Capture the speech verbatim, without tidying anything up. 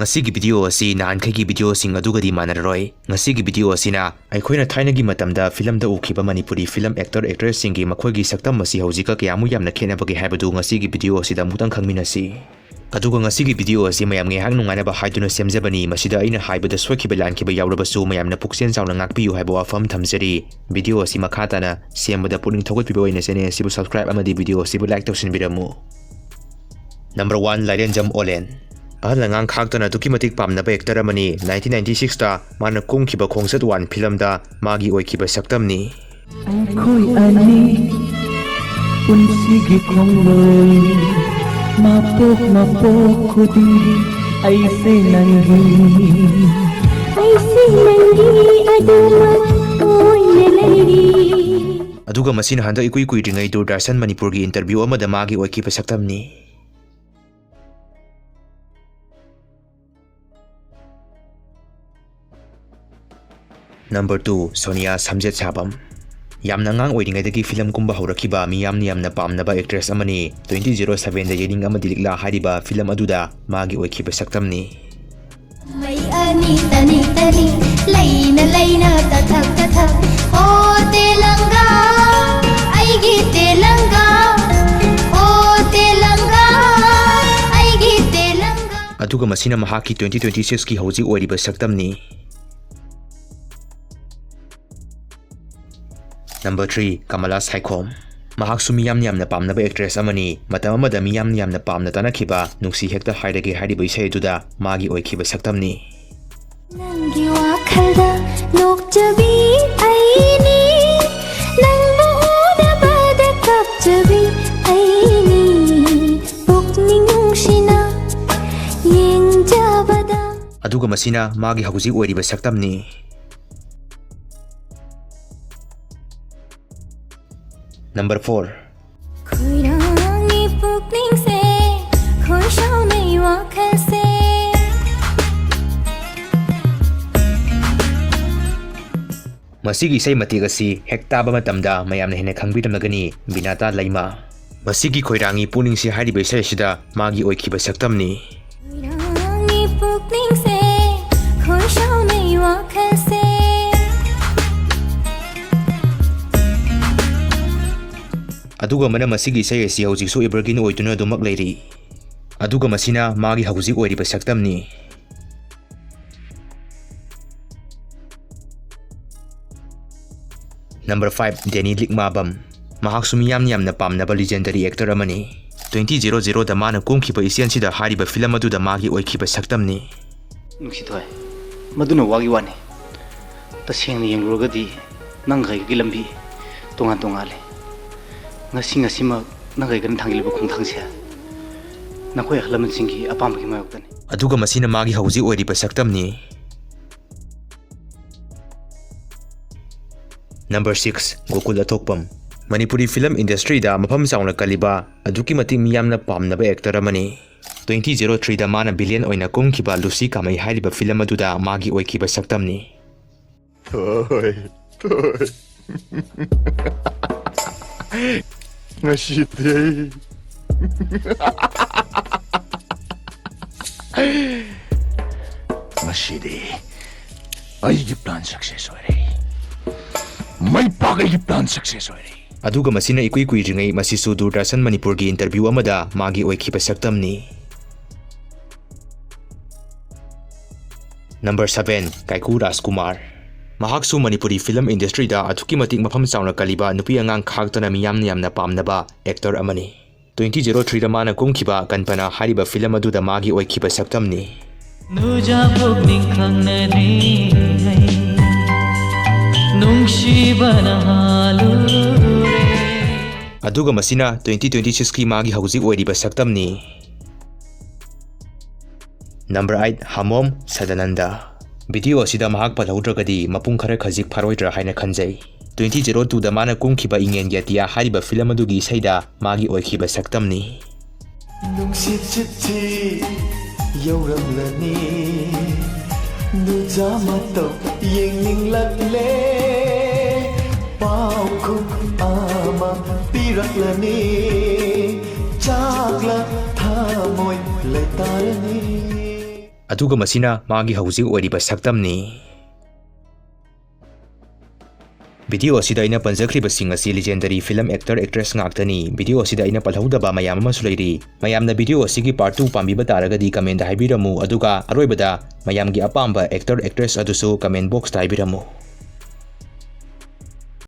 ꯉꯁꯤꯒꯤ video ꯑꯁꯤ ꯅꯍꯥꯟꯈꯩꯒꯤ videoꯁꯤꯡ ꯑꯗꯨꯒꯗꯤ ꯃꯥꯟꯅꯔꯔꯣꯏ꯫ ꯉꯁꯤꯒꯤ video ꯑꯁꯤꯅ ꯑꯩꯈꯣꯏꯅ ꯊꯥꯏꯅꯒꯤ ꯃꯇꯝꯗ ꯐꯤꯂꯝꯗ ꯎꯈꯤꯕ ꯃꯅꯤꯄꯨꯔꯤ ꯐꯤꯂꯝ actor actressꯁꯤꯡꯒꯤ ꯃꯈꯣꯏꯒꯤ ꯁꯛꯇꯝ ꯑꯁꯤ ꯍꯧꯖꯤꯛꯀ ꯀꯌꯥꯃꯨꯛ ꯌꯥꯝꯅ ꯈꯦꯠꯅꯕꯒꯦ ꯍꯥꯏꯕꯗꯨ ꯉꯁꯤꯒꯤ video ꯑꯁꯤꯗ ꯑꯃꯨꯛꯇꯪ ꯈꯪꯃꯤꯟꯅꯁꯤ꯫ ꯑꯗꯨꯒ ꯉꯁꯤꯒꯤ video ꯑꯁꯤ ꯃꯌꯥꯝ ꯉꯥꯏꯍꯥꯛ ꯅꯨꯡꯉꯥꯏꯅꯕ ꯍꯥꯏꯗꯨꯅ ꯁꯦꯝꯖꯕꯅꯤ꯫ ꯃꯁꯤꯗ ꯑꯩꯅ ꯍꯥꯏꯕꯗ ꯁꯣꯏꯈꯤꯕ ꯂꯥꯟꯈꯤꯕ ꯌꯥꯎꯔꯕꯁꯨ ꯃꯌꯥꯝꯅ ꯄꯨꯛꯆꯦꯜ ꯆꯥꯎꯅ ꯉꯥꯛꯄꯤꯌꯨ ꯍꯥꯏꯕ ꯋꯥꯐꯝ ꯊꯝꯖꯔꯤ꯫ Video ꯑꯁꯤ ꯃꯈꯥ ꯇꯥꯅ ꯁꯦꯝꯕꯗ ꯄꯨꯛꯅꯤꯡ ꯊꯧꯒꯠꯄꯤꯕ ꯑꯣꯏꯅ channel ꯑꯁꯤꯕꯨ subscribe ꯑꯃꯗꯤ video ꯑꯁꯤꯕꯨ like ꯇꯧꯁꯤꯟꯕꯤꯔꯝꯃꯨ꯫ Number one, ꯂꯥꯏꯔꯦꯟꯖꯝ ꯑꯣꯂꯦꯟ꯫ ꯑꯍꯜ ꯑꯉꯥꯡ ꯈꯥꯛꯇꯅ ꯑꯗꯨꯛꯀꯤ ꯃꯇꯤꯛ ꯄꯥꯝꯅꯕ actor ꯑꯃꯅꯤ꯫ Nineteen ninety sixꯇ ꯃꯥꯅ ꯀꯨꯝꯈꯤꯕ ꯈꯣꯡꯆꯠ ꯋꯥꯟ ꯐꯤꯂꯝꯗ ꯃꯥꯒꯤ ꯑꯣꯏꯈꯤꯕ ꯁꯛꯇꯝꯅꯤ꯫ ꯑꯩꯈꯣꯏ ꯑꯅꯤ ꯄꯨꯟꯁꯤꯒꯤ ꯈꯣꯡꯂꯣꯏ, ꯃꯄꯣꯛ ꯃꯄꯣꯛ ꯈꯨꯗꯤꯡꯒꯤ ꯑꯩꯁꯦ ꯅꯪꯒꯤ꯫ ꯑꯩꯁꯦ ꯅꯪꯒꯤ ꯑꯗꯨꯃꯛ ꯑꯣꯏꯅ ꯂꯩꯔꯤ꯫ ꯑꯗꯨꯒ ꯃꯁꯤꯅ ꯍꯟꯗꯛ ꯏꯀꯨꯏ ꯀꯨꯏꯗ꯭ꯔꯤꯉꯩ ꯗꯨꯔꯗꯔꯁꯟ ꯃꯅꯤꯄꯨꯔꯒꯤ interview ꯑꯃꯗ ꯃꯥꯒꯤ ꯑꯣꯏꯈꯤꯕ ꯁꯛꯇꯝꯅꯤ꯫ Number two, Sonia ꯁꯝꯖꯦꯠ ꯁꯥꯕꯝ꯫ ꯌꯥꯝꯅ ꯑꯉꯥꯡ ꯑꯣꯏꯔꯤꯉꯩꯗꯒꯤ ꯐꯤꯂꯝ ꯀꯨꯝꯕ ꯍꯧꯔꯛꯈꯤꯕ, ꯃꯤꯌꯥꯝꯅ ꯌꯥꯝꯅ ꯄꯥꯝꯅꯕ actress ꯑꯃꯅꯤ꯫ Twenty zero sevenꯗ ꯌꯦꯅꯤꯡ ꯑꯃꯗꯤ ꯂꯤꯛꯂꯥ ꯍꯥꯏꯔꯤꯕ ꯐꯤꯂꯝ ꯑꯗꯨꯗ ꯃꯥꯒꯤ ꯑꯣꯏꯈꯤꯕ ꯁꯛꯇꯝꯅꯤ꯫ ꯃꯩ ꯑꯅꯤ ꯇꯅꯤ ꯇꯅꯤ, ꯂꯩꯅ ꯂꯩꯅ ꯇꯊꯛ ꯇꯊꯛ, ꯑꯣ ꯇꯦꯂꯪꯒꯥ, ꯑꯩꯒꯤ ꯇꯦꯂꯪꯒꯥ, ꯑꯣ ꯇꯦꯂꯪꯒꯥ, ꯑꯩꯒꯤ ꯇꯦꯂꯪꯒꯥ꯫ ꯑꯗꯨꯒ ꯃꯁꯤꯅ ꯃꯍꯥꯛꯀꯤ twenty twenty sixꯀꯤ ꯍꯧꯖꯤꯛ ꯑꯣꯏꯔꯤꯕ ꯁꯛꯇꯝꯅꯤ꯫ Number three, Kamala Saikhom. ꯃꯍꯥꯛꯁꯨ ꯃꯤꯌꯥꯝꯅ ꯌꯥꯝꯅ ꯄꯥꯝꯅꯕ actress ꯑꯃꯅꯤ꯫ ꯃꯇꯝ ꯑꯃꯗ ꯃꯤꯌꯥꯝꯅ ꯌꯥꯝꯅ ꯄꯥꯝꯅ ꯇꯥꯅꯈꯤꯕ ꯅꯨꯡꯁꯤ ꯍꯦꯛꯇ ꯍꯥꯏꯔꯒꯦ ꯍꯥꯏꯔꯤꯕ ꯏꯁꯩ ꯑꯗꯨꯗ ꯃꯥꯒꯤ ꯑꯣꯏꯈꯤꯕ ꯁꯛꯇꯝꯅꯤ꯫ ꯅꯪꯒꯤ ꯋꯥꯈꯜꯗ ꯅꯣꯛꯆꯕꯤ ꯑꯩꯅꯤ, ꯅꯪꯕꯨ ꯎꯅꯕꯗ ꯀꯞꯆꯕꯤ ꯑꯩꯅꯤ, ꯄꯨꯛꯅꯤꯡ ꯅꯨꯡꯁꯤꯅ ꯌꯦꯡꯖꯕꯗ꯫ ꯑꯗꯨꯒ ꯃꯁꯤꯅ ꯃꯥꯒꯤ ꯍꯧꯖꯤꯛ ꯑꯣꯏꯔꯤꯕ ꯁꯛꯇꯝꯅꯤ꯫ Number four꯫ ꯈꯣꯏꯔꯥꯡꯉꯤ ꯄꯨꯛꯅꯤꯡꯁꯦ, ꯈꯣꯏꯁꯥꯎꯅꯩ ꯋꯥꯈꯜꯁꯦ꯫ ꯃꯁꯤꯒꯤ ꯏꯁꯩ ꯃꯇꯦꯛ ꯑꯁꯤ ꯍꯦꯛ ꯇꯥꯕ ꯃꯇꯝꯗ ꯃꯌꯥꯝꯅ ꯍꯦꯟꯅ ꯈꯪꯕꯤꯔꯝꯂꯒꯅꯤ, ꯕꯤꯅꯥꯇꯥ ꯂꯩꯃ꯫ ꯃꯁꯤꯒꯤ ꯈꯣꯏꯔꯥꯡꯉꯤ ꯄꯨꯛꯅꯤꯡꯁꯦ ꯍꯥꯏꯔꯤꯕ ꯏꯁꯩ ꯑꯁꯤꯗ ꯃꯥꯒꯤ ꯑꯣꯏꯈꯤꯕ ꯁꯛꯇꯝꯅꯤ꯫ ꯈꯣꯏꯔꯥꯡꯉꯤ ꯄꯨꯛ ꯅꯤꯡꯁꯦ ꯈꯣꯏꯁꯥꯎꯅꯩ ꯋꯥꯈꯜꯁꯦ꯫ ꯑꯗꯨꯒ ꯑꯃꯅ ꯃꯁꯤꯒꯤ ꯏꯁꯩ ꯑꯁꯤ ꯍꯧꯖꯤꯛꯁꯨ evergreen ꯑꯣꯏꯗꯨꯅ ꯑꯗꯨꯃꯛ ꯂꯩꯔꯤ꯫ ꯑꯗꯨꯒ ꯃꯁꯤꯅ ꯃꯥꯒꯤ ꯍꯧꯖꯤꯛ ꯑꯣꯏꯔꯤꯕ ꯁꯛꯇꯝꯅꯤ꯫ Number five, ꯗꯦꯅꯤ ꯂꯤꯛꯃꯥꯕꯝ꯫ ꯃꯍꯥꯛꯁꯨ ꯃꯤꯌꯥꯝꯅ ꯌꯥꯝꯅ ꯄꯥꯝꯅꯕ legendary actor ꯑꯃꯅꯤ꯫ Twenty zero zero ꯗ ꯃꯥꯅ ꯀꯨꯝꯈꯤꯕ ꯏꯆꯦꯟꯁꯤꯗ ꯍꯥꯏꯔꯤꯕ film ꯑꯗꯨꯗ ꯃꯥꯒꯤ ꯑꯣꯏꯈꯤꯕ ꯁꯛꯇꯝꯅꯤ꯫ ꯅꯨꯡꯁꯤꯊꯣꯏ, ꯃꯗꯨꯅ ꯋꯥꯒꯤ ꯋꯥꯅꯤ꯫ ꯇꯁꯦꯡꯅ ꯌꯦꯡꯂꯨꯔꯒꯗꯤ ꯅꯪꯒ ꯑꯩꯒꯤ ꯂꯝꯕꯤ ꯇꯣꯉꯥꯟ ꯇꯣꯉꯥꯜꯂꯤ꯫ ꯉꯁꯤ ꯉꯁꯤꯃꯛ ꯅꯪꯒ ꯑꯩꯒꯅ ꯊꯥꯡꯖꯤꯜꯂꯤꯕ ꯈꯣꯡꯊꯥꯡꯁꯦ ꯅꯈꯣꯏ ꯑꯍꯜ ꯂꯃꯟꯁꯤꯡꯒꯤ ꯑꯄꯥꯝꯕꯒꯤ ꯃꯥꯌꯣꯛꯇꯅꯤ꯫ ꯑꯗꯨꯒ ꯃꯁꯤꯅ ꯃꯥꯒꯤ ꯍꯧꯖꯤꯛ ꯑꯣꯏꯔꯤꯕ ꯁꯛꯇꯝꯅꯤ꯫ Number six, ꯒꯣꯀꯨꯜ ꯑꯊꯣꯛꯄꯝ꯫ ꯃꯅꯤꯄꯨꯔꯤ film industry ꯗ ꯃꯐꯝ ꯆꯥꯎꯅ ꯀꯜꯂꯤꯕ, ꯑꯗꯨꯛꯀꯤ ꯃꯇꯤꯛ ꯃꯤꯌꯥꯝꯅ ꯄꯥꯝꯅꯕ actor ꯑꯃꯅꯤ꯫ Twenty zero three ꯗ ꯃꯥꯅ villain ꯑꯣꯏꯅ ꯀꯨꯝꯈꯤꯕ ꯂꯨꯁꯤ ꯀꯥꯃꯩ ꯍꯥꯏꯔꯤꯕ film ꯑꯗꯨꯗ ꯃꯥꯒꯤ ꯑꯣꯏꯈꯤꯕ ꯁꯛꯇꯝꯅꯤ꯫ ꯊꯣꯏ, ꯊꯣꯏ꯫ ꯉꯁꯤꯗꯤ, ꯉꯁꯤꯗꯤ ꯑꯩꯒꯤ plan success ꯑꯣꯏꯔꯦ꯫ ꯃꯥꯏ ꯄꯥꯛ ꯑꯩꯒꯤ plan success ꯑꯣꯏꯔꯦ꯫ ꯑꯗꯨꯒ ꯃꯁꯤꯅ ꯏꯀꯨꯏ ꯀꯨꯏꯗ꯭ꯔꯤꯉꯩ ꯃꯁꯤꯁꯨ ꯗꯨꯔꯗꯔꯁꯟ ꯃꯅꯤꯄꯨꯔꯒꯤ interview ꯑꯃꯗ ꯃꯥꯒꯤ ꯑꯣꯏꯈꯤꯕ ꯁꯛꯇꯝꯅꯤ꯫ Number seven, ꯀꯥꯏꯀꯨ ꯔꯥꯖꯀꯨꯃꯥꯔ꯫ ꯃꯍꯥꯛꯁꯨ ꯃꯅꯤꯄꯨꯔꯤ film industry ꯗ ꯑꯗꯨꯛꯀꯤ ꯃꯇꯤꯛ ꯃꯐꯝ ꯆꯥꯎꯅ ꯀꯜꯂꯤꯕ, ꯅꯨꯄꯤ ꯑꯉꯥꯡ ꯈꯥꯛꯇꯅ ꯃꯤꯌꯥꯝꯅ ꯌꯥꯝꯅ ꯄꯥꯝꯅꯕ actor ꯑꯃꯅꯤ꯫ Twenty zero three ꯗ ꯃꯥꯅ ꯀꯨꯝꯈꯤꯕ ꯀꯟꯄꯅꯥ ꯍꯥꯏꯔꯤꯕ film ꯑꯗꯨꯗ ꯃꯥꯒꯤ ꯑꯣꯏꯈꯤꯕ ꯁꯛꯇꯝꯅꯤ꯫ ꯅꯨꯖꯥ ꯄꯨꯛꯅꯤꯡ ꯈꯪꯅꯔꯤꯉꯩ ꯅꯨꯡꯁꯤꯕꯅ ꯍꯥꯜꯂꯨꯔꯦ꯫ ꯑꯗꯨꯒ ꯃꯁꯤꯅ twenty twenty six ꯀꯤ ꯃꯥꯒꯤ ꯍꯧꯖꯤꯛ ꯑꯣꯏꯔꯤꯕ ꯁꯛꯇꯝꯅꯤ꯫ Number eight, ꯍꯥꯃꯣꯝ Sadananda. Video ꯑꯁꯤꯗ ꯃꯍꯥꯛ ꯄꯜꯍꯧꯗ꯭ꯔꯒꯗꯤ ꯃꯄꯨꯡ ꯈꯔ ꯈꯖꯤꯛ ꯐꯥꯔꯣꯏꯗ꯭ꯔꯥ ꯍꯥꯏꯅ ꯈꯟꯖꯩ꯫ Twenty zero two ꯗ ꯃꯥꯅ ꯀꯨꯝꯈꯤꯕ ꯏꯉꯦꯟꯒꯤ ꯑꯇꯤꯌꯥ ꯍꯥꯏꯔꯤꯕ film ꯑꯗꯨꯒꯤ ꯏꯁꯩꯗ ꯃꯥꯒꯤ ꯑꯣꯏꯈꯤꯕ ꯁꯛꯇꯝꯅꯤ꯫ ꯅꯨꯡꯁꯤꯠ ꯆꯤꯊꯤ ꯌꯧꯔꯝꯂꯅꯤ, ꯅꯨꯖꯥ ꯃꯇꯧ ꯌꯦꯡꯅꯤꯡꯂꯛꯂꯦ, ꯄꯥꯎꯈꯨꯝ ꯑꯃ ꯄꯤꯔꯛꯂꯅꯤ, ꯆꯥꯛꯂ ꯊꯃꯣꯏ ꯂꯩꯇꯥꯔꯅꯤ꯫ ꯑꯗꯨꯒ ꯃꯁꯤꯅ ꯃꯥꯒꯤ ꯍꯧꯖꯤꯛ ꯑꯣꯏꯔꯤꯕ ꯁꯛꯇꯝꯅꯤ꯫ Video ꯑꯁꯤꯗ ꯑꯩꯅ ꯄꯟꯖꯈ꯭ꯔꯤꯕꯁꯤꯡ ꯑꯁꯤ legendary film actor actress ꯉꯥꯛꯇꯅꯤ꯫ Video ꯑꯁꯤꯗ ꯑꯩꯅ ꯄꯜꯍꯧꯗꯕ ꯃꯌꯥꯝ ꯑꯃꯁꯨ ꯂꯩꯔꯤ꯫ ꯃꯌꯥꯝꯅ video ꯑꯁꯤꯒꯤ part two ꯄꯥꯝꯕꯤꯕ ꯇꯥꯔꯒꯗꯤ comment ꯍꯥꯏꯕꯤꯔꯝꯃꯨ, ꯑꯗꯨꯒ ꯑꯔꯣꯏꯕꯗ ꯃꯌꯥꯝꯒꯤ ꯑꯄꯥꯝꯕ actor actress ꯑꯗꯨꯁꯨ comment box ꯇ ꯍꯥꯏꯕꯤꯔꯝꯃꯨ꯫